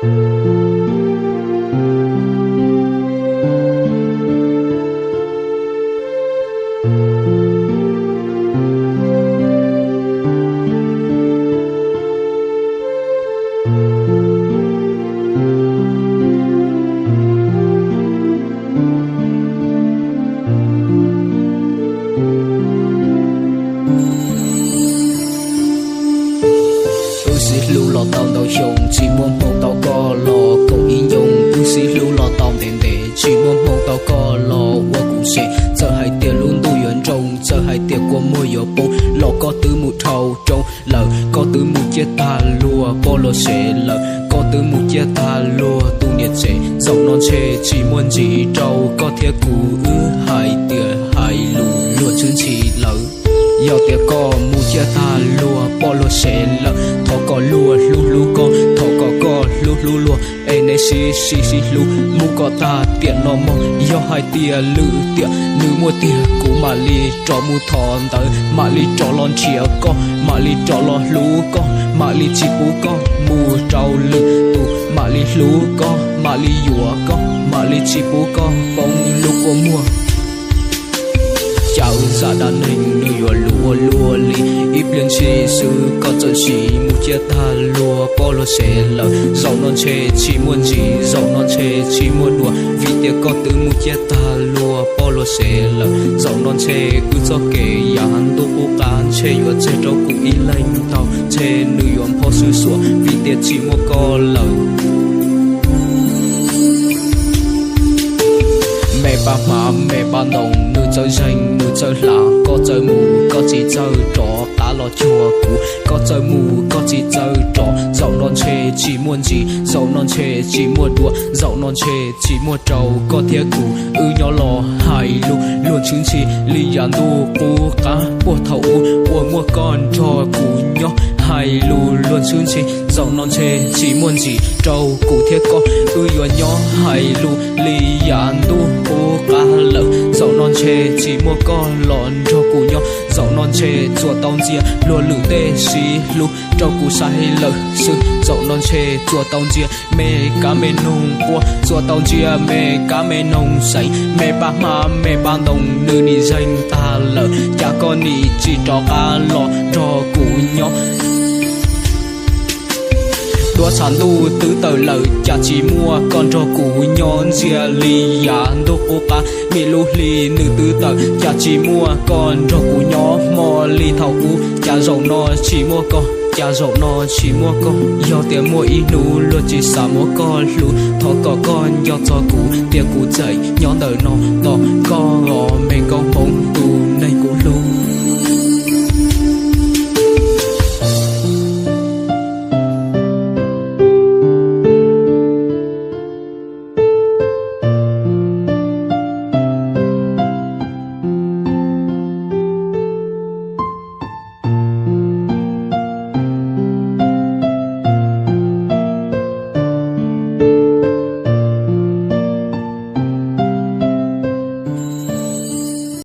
Wb sib hlub los tau ntau xyoo, tsis muaj hmoo tau koj los koom ib ncoo. Wb sib hlub los tau ntev ntev, tsis muaj hmoo tau koj los ua kuv sev. Txawm hais tias lub ntuj yuav ntsoo, txawm hais tias kua muag yuav poob, los koj twb mus dhau rooj lawm, koj twb mus ciaj tag luag poj luag sev lawm, koj twb mus ciaj tag luag tus niam tsev. Zaum no ntshe tsis muaj ntsis rau koj thiab kuv, wb hais tias hais lus luag tshwj nthi lawm. Yog tias koj mus ciaj tag luag poj luag sev lawm, thov kom luag hlub hlub koj, thov kom koj hlub hlub luag, es nej sib sib sib hlub mus kom tag tiam no mog. Yog hais tias lwm tiam nws muaj tiag, kuv mam li rov mus thov ntawv, mam li rov los nrhiav koj, mam li rov los hlub koj, mam li tsis pub koj mus rau lwm tus, mam li hlub koj, mam li yuav koj, mam li tsis pub koj poob lub kua muag. Cas wb zaj dab neeg nws yuav luaj luaj li, ib pliag ntshis xwb koj txawm sim mus ciaj tag luag poj luag sev lawm. Zaum no ntshe tsis muaj ntsis, zaum no ntshe tsis muaj dua, vim tias koj twb mus ciaj tag luag poj luag sev lawm. Zaum no ntshe wb txoj kev yav ntuj qub qab ntshe yuav tseg rau kuv ib leeg tau, ntshe nws yuav npho xwb xuav vim tias tsis muaj koj lawm. Me pab hmab me pab ntoo, nws txawj zeeg nws txawj hla, koj txawj mus koj tsis txawj rov qab los cuag kuv, koj txawj mus koj tsis txawj rov. Zaum no ntshe tsis muaj ntsis, zaum no ntshe tsis muaj dua, zaum no ntshe tsis muaj rau koj thiab kuv, wb nyob los hais lus luag tshwj nthi li yav ntuj qub qab puag thaum ub uas muaj koj nrog kuv nyob. Hais lus luag tshwj nthi, zaum no ntshe tsis muaj ntsis rau kuv thiab koj, wb yuav nyob hais lus li yav ntuj qub qab lawm. Zaum no ntshe tsis muaj koj los nrog kuv nyob, zaum no ntshe tsuas tau ntxias luag lwm tej sib hlub rau kuv saib lawm xwb. Zaum no ntshe tsuas tau ntxias me kab me noog quaj, tsuas tau ntsia me kab me noog xeev. Me pab hmab me pab ntoo nws nim zeeg tag lawm, cas koj nim tsis rov qab los nrog kuv nyob. Duab tshav ntuj twb tawm lawm, cas tsis muaj koj nrog kuv nyob, ntxias li yav ntuj qub qab. Me lub hli nws twb tawm, cas tsis muaj koj nrog kuv nyob, hmo li thaum ub. Cas zaum no tsis muaj koj, cas zaum no tsis muaj koj. Yog tias muaj ib hnub luag tsis xav muab koj hlub, thov kom koj nco txog kuv, tias kuv tseem nyob ntawm no tos koj os me nkauj hmoob.